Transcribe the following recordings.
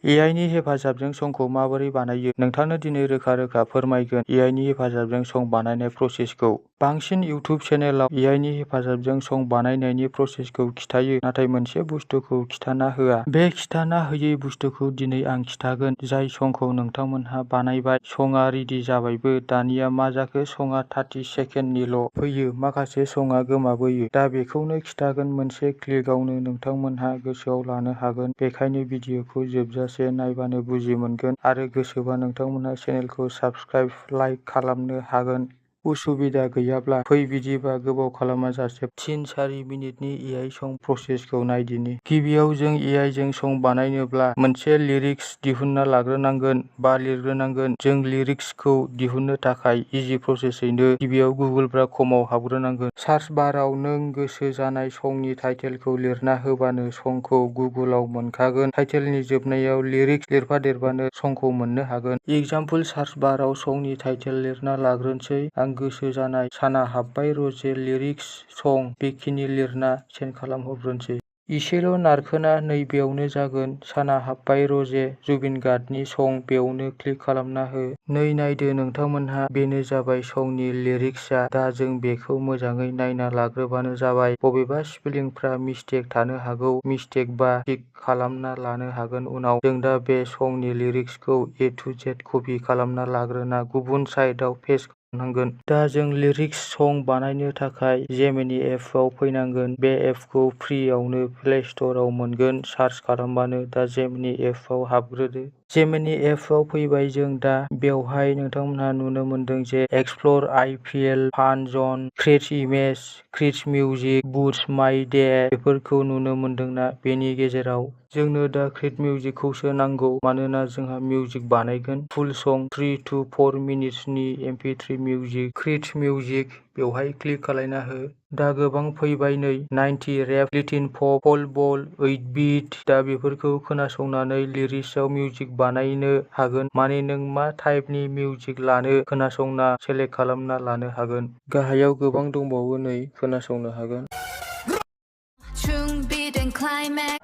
AI नि हेफाजाबजों संखौ माबोरै बानायो? नोंथांनो दिनै रोखा फोरमायगोन AI नि हेफाजाबजों सं बानायनाय प्रसेसखौ। बांसिन इउटिउब चेनेलाव AI नि हेफाजाबजों सं बानायनायनि प्रसेसखौ खिथायो, नाथाय मोनसे बुस्थुखौ खिथाना होआ। बे खिथाना होयै बुस्थुखौ दिनै आं खिथागोन। जाय संखौ नोंथांमोनहा बानायबाय, सङा रेडि जाबायबो। दानिया मा जाखो? सङा 30 सेकेन्डनिल' फैयो, माखासे सङा गोमाबोयो। दा बेखौनो खिथागोन। मोनसे क्लिकआवनो नोंथांमोनहा गोसोआव लानो हागोन। बेखायनो भिडिअखौ जोबजासे नायबानो बुजि मोनगोन आरो गोसोबा नोंथांमोनहा चेनेलखौ साबस्क्राइब, लाइक खालामनो हागोन। उसुबिदा गैयाब्ला फै बिदिबा गोबाव खालामाजासे 3-4 मिनिटनि AI सं प्रसेसखौ नायदिनि। गिबियाव जों AI जों सं बानायनोब्ला मोनसे लिरिक्स दिहुनना लाग्रोनांगोन बा लिरग्रोनांगोन। जों लिरिक्सखौ दिहुननो थाखाय इजि प्रसेसैनो गिबियाव गुगोल.comआव हाबग्रोनांगोन। सार्च बाराव नों गोसो जानाय संनि टाइटेलखौ लिरना होबानो संखौ गुगोलाव मोनखागोन। टाइटेलनि जोबनायाव लिरिक्स लिरफादेरबानो संखौ मोननो हागोन। एग्जामपोल सार्च बाराव संनि टाइटेल लिरना लाग्रोनोसै। आं गोसो जानाय साना हाब्बाय रजे लिरिक्स सं बेखिनि लिरना सेन्ड खालामहरग्रोनोसै। इसेल' नारखोना नै बेयावनो जागोन। साना हाब्बाय रजे जुबिन गार्गनि सं बेयावनो क्लिक खालामना हो। नै नायदो नोंथांमोनहा बेनो जाबाय संनि लिरिक्सआ। दा जों बेखौ मोजाङै नायना लाग्रोबानो जाबाय। बबेबा स्पेलिंफ्रा मिस्टेक थानो हागौ। मिस्टेक बा थिक खालामना लानो हागोन उनाव। जों दा बे संनि लिरिक्सखौ A to Z कपि खालामना लाग्रोना गुबुन साइडआव पेस्ट खालामनांगोन। दा जों लिरिक्स सं बानायनो थाखाय जेमिनि एपआव फैनांगोन। बे एपखौ फ्रियावनो प्ले स्ट'रआव मोनगोन सार्च खालामबानो। दा जेमिनि एपआव हाबग्रोदो। जेमिनि एपआव फैबाय जों दा बेवहाय नोंथांमोनहा नुनो मोनदों जे एक्सप्लर आइपिएल, फान जन, create image, create music, boost माय डे बेफोरखौ नुनो मोनदोंना? बेनि गेजेराव जोंनो दा क्रिएट मिउजिकखौसो नांगौ, मानोना जोंहा मिउजिक बानायगोन। फुल सं 3 to 4 मिनिट्सनि MP3 music. Create music बेवहाय क्लिक खालायना हो। दा गोबां फैबाय नै 90 रेप, लिटिल पप, पल बल, 8 बिट। दा बेफोरखौ खोनासंनानै लिरिक्सआव मिउजिक बानायनो हागोन। माने नों मा टाइपनि मिउजिक लानो खोनासंना सेलेक्ट खालामना लानो हागोन। गाहायाव गोबां दंबावो नै खोनासंनो हागोन।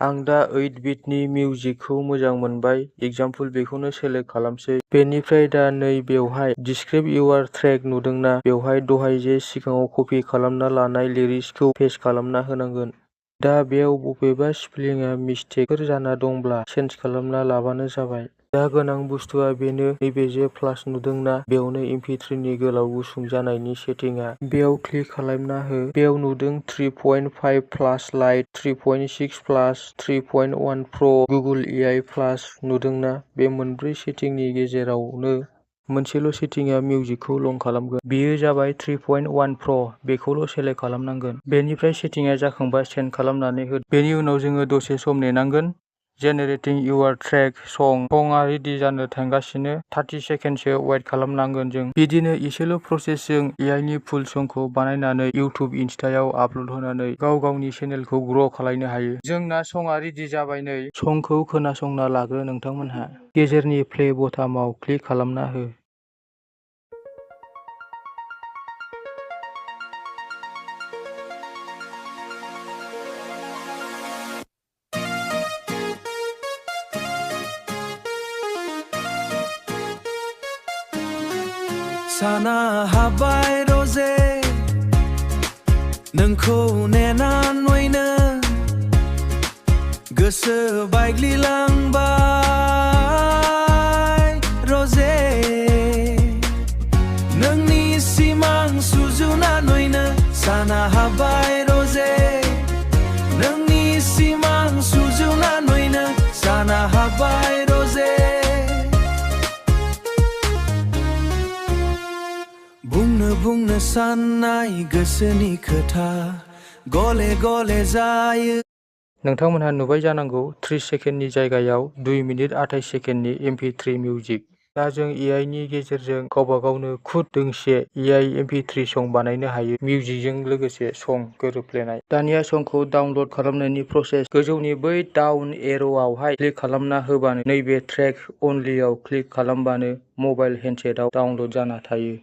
आं दा 8 बिटनि मिउजिकखौ मोजां मोनबाय। एग्जामपोल बेखौनो सेलेक्ट खालामसै। बेनिफ्राय दा नै बेवहाय डिसक्राइब इउर ट्रेक नुदोंना? बेवहाय दहाय जे सिगाङाव कपि खालामना लानाय लिरिक्सखौ पेस्ट खालामना होनांगोन। दा बेयाव बबेबा स्पेलिंआ मिस्टेकफोर जाना दंब्ला चेन्ज खालामना लाबानो जाबाय। दा गोनां बुस्थुआ बेनो, नैबे जे प्लास नुदोंना? बेयावनो MP3 नि गोलाव गुसुं जानायनि सेटिंआ। बेयाव क्लिक खालामना हो। बेयाव नुदों 3.5 प्लास लाइट, 3.6 प्लास, 3.1 प्र, गुगोल AI प्लास नुदोंना? बे मोनब्रै सेटिंनि गेजेरावनो मोनसेल' सेटिंआ मिउजिकखौ लं खालामगोन। बेयो जाबाय 3.1 प्र। बेखौल' सेलेक्ट खालामनांगोन। बेनिफ्राय सेटिंआ जाखांबा सेन्ड खालामनानै हो। बेनि उनाव जोङो दसे सम नेनांगोन। जेनेरेटिं इउर ट्रेक सङा रेडि जानो थांगासिनो। 30 सेकेन्डसो वेट खालामनांगोन जों। बिदिनो इसेल' प्रसेसजों AI नि फुल संखौ बानायनानै इउटिउब, इनस्टायाव आपल'ड होनानै गाव गावनि चेनेलखौ ग्र' खालायनो हायो। जोंना सङा रेडि जाबाय नै। संखौ खोनासंना लाग्रो नोंथांमोनहा। गेजेरनि प्ले बटामाव क्लिक खालामना हो। साना हाब्बाय रजे नोंखौ नेनानैनो गोसो बायग्लिलांबाय रजे नोंनि सिमां सुजुनानैनो साना हाब्बाय रजे नोंनि सिमां सुजुनानैनो साना हाब्बाय रजे बुंनो साननाय गोसोनि खोथा गले गले जायो। नोंथांमोनहा नुबाय जानांगौ 30 सेकेन्डनि जायगायाव 2 मिनिट 28 सेकेन्डनि MP3 मिउजिक। दा जों AI नि गेजेरजों गावबा गावनो खुद दोंसे AI MP3 सं बानायनो हायो। मिउजिकजों लोगोसे सं गोरोबफ्लेनाय। दानिया संखौ डाउनल'ड खालामनायनि प्रसेस। गोजौनि बै डाउन एर'आवहाय क्लिक खालामना होबानो नैबे ट्रेक अनलिआव क्लिक खालामबानो मबाइल हेन्डसेटआव डाउनल'ड जाना थायो।